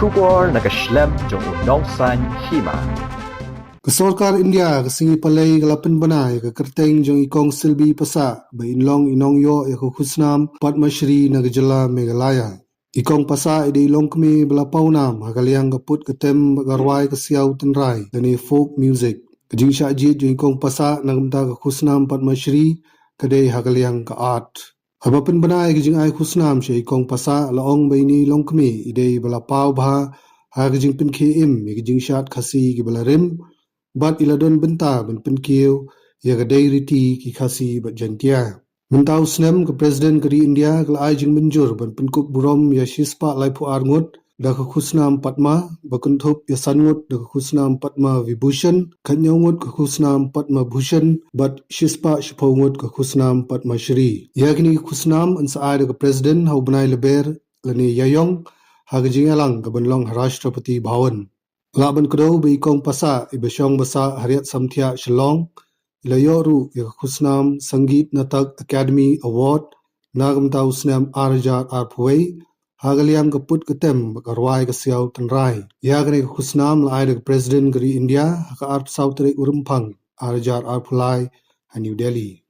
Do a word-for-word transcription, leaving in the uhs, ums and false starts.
Khubor na ka shlem jong u nongsaiñ hima. Ka sorkar India ka sngi Palei ka la pynbna ïa ka kyrteng jong i Kong Silby Passah ba in long i nongïoh ïa ka khusnam Padma Shri na ka jylla Meghalaya. I Kong Passah i dei i longkmie ba la paw nam ha ka liang ka put ka tem bad ka rwai ka siaw tynrai lane folk music. Ka jingshah jied jong i Kong Passah na ka bynta ka khusnam Padma Shri ka dei ha ka liang ka art. Haba pynbna ïa ka jingai khusnam sha i Kong Passah la ong ba ine i longkmie i dei ba la paw bha ha ka jingpynkhie im ïa ka jingshad Khasi kiba la rim bad i la don bynta ban pynkiew ïa ka dei riti ki Khasi bad Jaiñtia. Mynta u snem ka President ka ri India ka la ai jingmynjur ban pynkup burom ïa shispah laiphew ar ngut da ka khusnam Padma, ba kynthup ïa san ngut da ka khusnam Padma Vibhushan, khathynñiew ngut ka khusnam Padma Bhushan bad shispah shiphew ngut ka khusnam Padma Shri. Ïa kine ki khusnam yn sa ai da ka President ha u bnai Lber lane Ïaïong ha ka jingïalang kaban long ha Rashtrapati Bhavan. Lah ban kdew ba i Kong Passah iba shong ba sah ha Riat Samthiah Shillong i la ïoh ruh ïa ka khusnam Sangeet Natak Akademi Award na ka bynta u snem ar hajar arphew wei ha ka liang ka put ka tem bad ka rwai ka siaw tynrai. Ïa kane ka khusnam la ai da ka President ka ri India ha ka arphew saw tarik u Rymphang ar hajar arphew lai ha New Delhi.